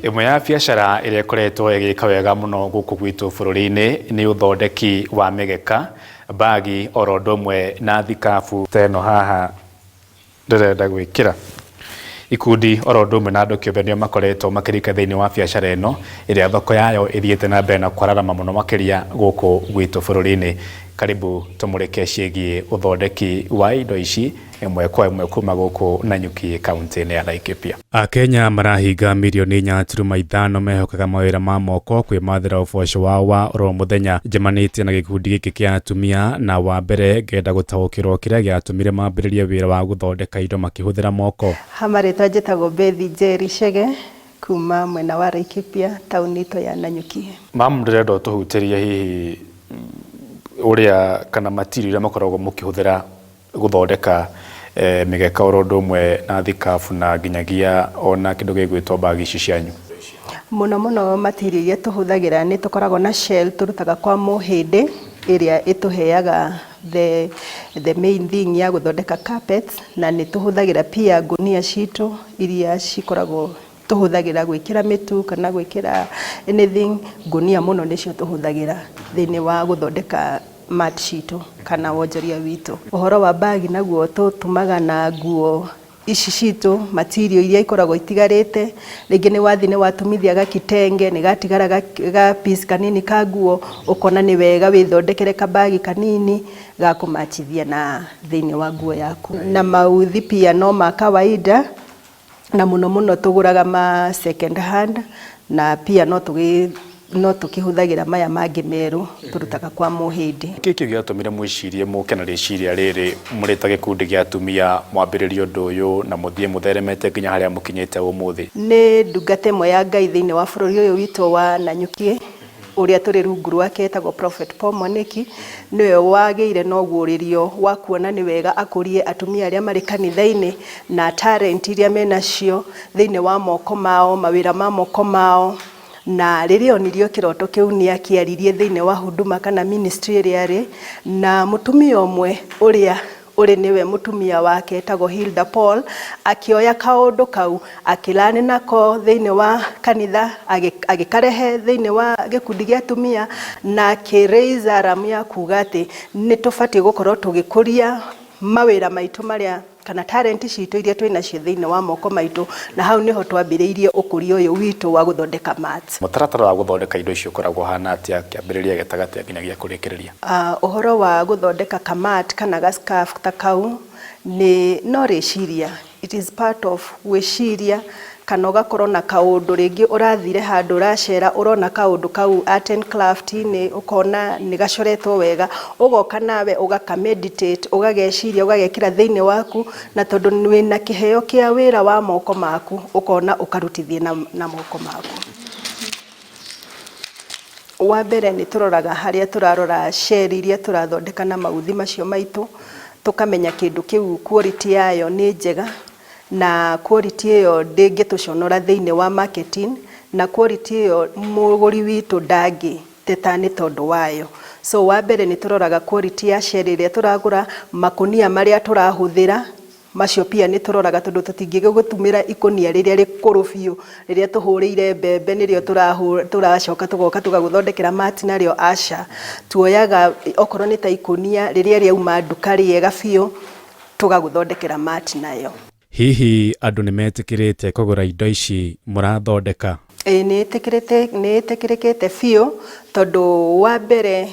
Ĩmwe ya biacara ĩrĩa ĩkoretwo ĩgĩka wega mũno gũkũ gwitũ bũrũri-inĩ nĩ ũthondeki wa mĩgeka, mbagi oro ũndũ ũmwe na thikabu ta ĩno haha ndĩrenda gwĩkĩra. Ikundi oro ũndũ ũmwe na andũ kĩũmbe nĩo makoretwo makĩrika thĩinĩ wa biacara ĩno ĩrĩa thoko yayo ĩthiĩte na mbere na kwararama mũno makĩria gũkũ gwitũ bũrũri-inĩ. Karibu tũmũrĩke ciĩgiĩ ũthondeki wa indo ici ĩmwe kwa ĩmwe kuma gũkũ Nanyuki kaunti-inĩ ya Laikipia. Akenya marahinga mirioni 4.5 mehokaga mawĩra ma moko kwĩmathĩra ũboco wao wa oro mũthenya. Njemanĩtie na gĩkundi gĩkĩ kĩa atumia na wa mbere ngenda gũtaũkĩrwo kĩrĩa gĩatũmire mambĩrĩrie wĩra wa gũthondeka indo makĩhũthĩra moko. Ha marĩtwa njĩtagwo Bethi Njeri Chege kuma mwena wa Laikipia taũni itũ ya Nanyuki. Mam, ndĩrenda ũtũhutĩrie hihi ũrĩa kana material iria mũkoragwo mũkĩhũthĩra gũthondeka mĩgeka oro ũndũ ũmwe na thikabu na nginyagia ona kĩndũ gĩgwĩtwo mbagi ici cianyu. Mũno mũno material iria tũhũthagĩra nĩ tũkoragwo na shell tũrutaga kwa mũhĩndĩ ĩrĩa ĩtũheaga the main thing ya gũthondeka carpets, na nĩ tũhũthagĩra pia ngũnia citũ iria cikoragwo tũhũthagĩra gwĩkĩra mĩtu kana gwĩkĩra anything. Ngũnia mũno nĩcio tũhũthagĩra thĩinĩ wa gũthondeka mat citũ kana wonjoria witũ. Ũhoro wa mbagi naguo tũtumaga na nguo ici citũ, material iria ikoragwo itigarĩte. Rĩngĩ nĩ wathiĩ nĩ watumithia gakitenge, nĩ gatigara ga piece kanini ka nguo, ũkona nĩ wega wĩthondekere kabagi kanini ga kũmachithia na thĩinĩ wa nguo yaku. Na mauthi pia no ma kawaida, na mũno mũno tũgũraga ma second hand, na pia no tũkĩhũthagĩra maya mangĩ merũ tũrutaga kwa mũhĩndĩ. Nĩkĩ kĩu gĩatũmire mwĩcirie mũke na rĩciria rĩrĩ mũrĩ ta gĩkundi gĩa atumia mwambĩrĩrie ũndũ ũyũ na mũthiĩ mũtheremete nginya harĩa mũkinyĩte ũmũthĩ? Nĩ ndungata ĩmwe ya Ngai thĩinĩ wa bũrũri ũyũ witũ wa Nanyuki ũrĩa tũrĩ rungu rwake etagwo Prophet Paul Mwaniki, nĩwe wagĩire na ũguũrĩrio wa kuona nĩ wega akũrie atumia arĩa marĩ kanitha-inĩ na talent iria menacio thĩinĩ wa moko mao, mawĩra ma moko mao. Na rĩrĩa onirio kĩroto kĩu nĩ akĩaririe thĩinĩ wa huduma kana ministry ĩrĩa arĩ, na mũtumia ũmwe ũrĩa ũrĩ nĩwe mũtumia wake etagwo Hilda Paul akĩoya kaũndũ kau akĩrani nako thĩinĩ wa kanitha, agĩkarehe thĩinĩ wa gĩkundi gĩa atumia na akĩ raise alarm ya kuga atĩ nĩ tũbatiĩ gũkorwo tũgĩkũria mawĩra maitũ marĩa kana talent citũ iria twĩ nacio thĩinĩ wa moko maitũ, na hau nĩho twambĩrĩirie ũkũria ũyũ witũ wa gũthondeka mats. Mũtaratara wa gũthondeka indo icio ũkoragwo ũhana atĩa, kĩambĩrĩria, gĩtagatĩ nginyagia kũrĩkĩrĩria? Ũhoro wa gũthondeka kamat kana ga scarf ta kau nĩ no rĩciria, it is part of gwĩciria, kana ũgakorwo na kaũndũ rĩngĩ ũrathire handũ ũracera ũrona kaũndũ kau art and craft inĩ, ũkona nĩ gacoretwo wega, ũgoka nawe ũgaka meditate, ũgageciria, ũgagekĩra thĩinĩ waku, na tondũ wĩna kĩheo kĩa wĩra wa moko maku, ũkona ũkarutithie na moko maku. Wa mbere nĩ tũroraga harĩa tũrarora shell iria tũrathondeka na mauthi macio maitũ, tũkamenya kĩndũ kĩu quality yayo nĩ njega, na quality ĩyo ndĩngĩtũconora thĩinĩ wa marketing, na quality ĩyo mũgũri witũ ndangĩteta nĩ tondũ wayo. So wa mbere nĩ tũroraga quality ya shell ĩrĩa tũragũra, makũnia marĩa tũrahũthĩra, macio pia nĩ tũroraga tondũ tũtingĩgũtũmĩra ikũnia rĩrĩa rĩkũrũ biũ, rĩrĩa tũhũrĩire mbembe nĩrĩo tũracoka tũgoka tũgagũthondekera mat narĩo, aca. Tuoyaga okorwo nĩ ta ikũnia rĩrĩa rĩauma nduka rĩega biũ, tũgagũthondekera mat nayo. Hihi andũ nĩ metĩkĩrĩte kũgũra indo ici mũrathondeka? Ĩĩ nĩ ĩtĩkĩrĩkĩte biũ tondũ wa mbere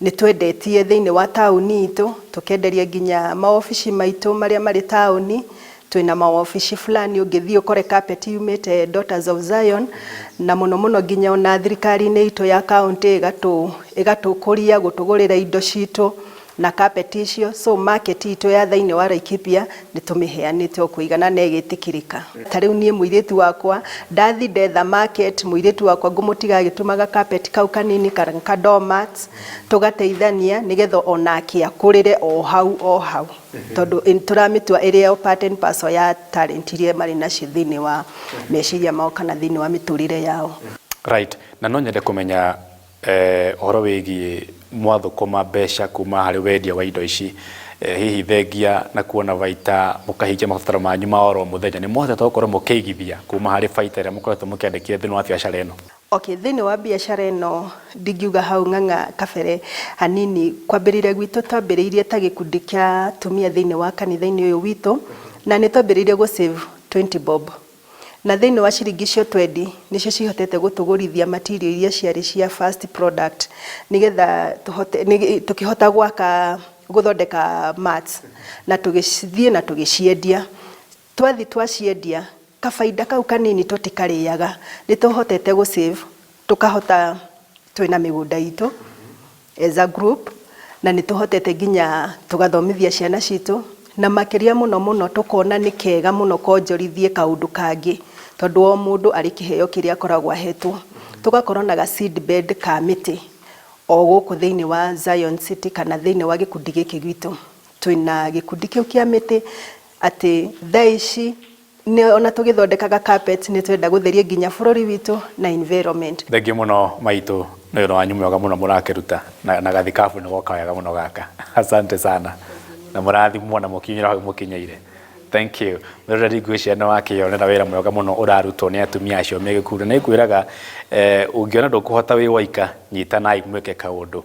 nĩ twendetie thĩinĩ wa taũni itũ, tũkenderia nginya maobici maitũ marĩa marĩ taũni. Twĩna maobici fulani ũngĩthiĩ ũkore carpet yumĩte Daughters of Zion, na mũno mũno nginya ona thirikari-inĩ itũ ya kaũntĩ ĩgatũkũria gũtũgũrĩra indo citũ na carpet icio. So market itũ ya thĩinĩ wa Laikipia nĩ tũmĩheanĩte o kũigana na ĩgĩtĩkĩrĩka. Ta rĩu niĩ mũirĩtu wakwa ndathi ndetha market, mũirĩtu wakwa ngũmũtiga agĩtumaga carpet kau kanini ka doormats, tũgateithania nĩgetha onake akũrĩre o hau o hau, tondũ tũramĩtua ĩrĩ o part and parcel ya talent iria marĩ nacio thĩinĩ wa meciria mao kana thĩinĩ wa mĩtũrĩre yao. Right, na no nyende kũmenya ũhoro wĩgiĩ mwathũkũma mbeca kuma harĩ wendia wa indo ici. Hihi thengia na kuona baita mũkahingia mabataro manyu ma oro mũthenya, nĩ mũhotete gũkorwo mũkĩigithia kuma harĩ baita ĩrĩa mũkoretwo mũkĩandĩkire thĩinĩ wa biacara ĩno? Okay, thĩinĩ wa biacara ĩno ndingiuga hau ng'ang'a kabere hanini. Kwambĩrĩria gwitũ twambĩrĩirie ta gĩkundi kĩa atumia thĩinĩ wa kanitha-inĩ ũyũ witũ, na nĩ twambĩrĩirie gũ save 20 bob, na thĩinĩ wa ciringi icio 20 nĩcio cihotete gũtũgũrithia material iria ciarĩ cia first product, nĩgetha tũhote tũkĩhota gwaka gũthondeka mats, na tũgĩthiĩ na tũgĩciendia. Twathi twaciendia, kabaida kau kanini tũtikarĩaga, nĩ tũhotete gũ save, tũkahota twĩna mĩgũnda itũ as a group, na nĩ tũhotete nginya tũgathomithia ciana citũ, na makĩria mũno mũno tũkona nĩ kega mũno konjorithie kaũndũ kangĩ, tondũ o mũndũ arĩ kĩheo kĩrĩa akoragwo ahetwo. Tũgakorwo na ga seed bed ka mĩtĩ o gũkũ thĩinĩ wa Zion City, kana thĩinĩ wa gĩkundi gĩkĩ gwitũ twĩna gĩkundi kĩu kĩa mĩtĩ, atĩ thaa ici nĩ ona tũgĩthondekaga carpet nĩ twenda gũtheria nginya bũrũri witũ na environment. Thengiũ mũno maitũ, nĩ wĩra wanyu mwega mũno mũrakĩruta, na gathikabu nĩ goka wega mũno gaka. Asante sana na mũrathimwo na mũkinyĩra hau mũkinyĩire. Thank you. Mwĩroreri, ngwĩciria nĩ wakĩonera wĩra mwega mũno ũrarutwo nĩ atumia acio me gĩkundi, na nĩngwĩraga ũngĩona ndũkũhota wĩ waika, nyitanai mwĩke kaũndũ,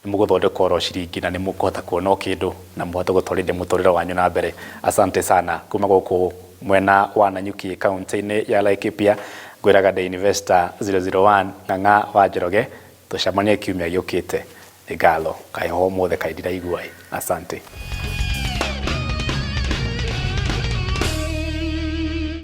nĩ mũgũthondeka oro ciringi na nĩ mũkũhota kuona o kĩndũ na mũhote gũtwarithia mũtũrĩre wanyu na mbere. Asante sana. Kuma gũkũ mwena wa Nanyuki, kaunti-inĩ ya Laikipia, ngwĩraga ndĩ Investor 001 Ng'ang'a wa Njoroge. Tũcemanie kiumia gĩũkĩte. Nĩ ngatho kaheho ũmũthĩ kaĩ ndiraigua. Asante.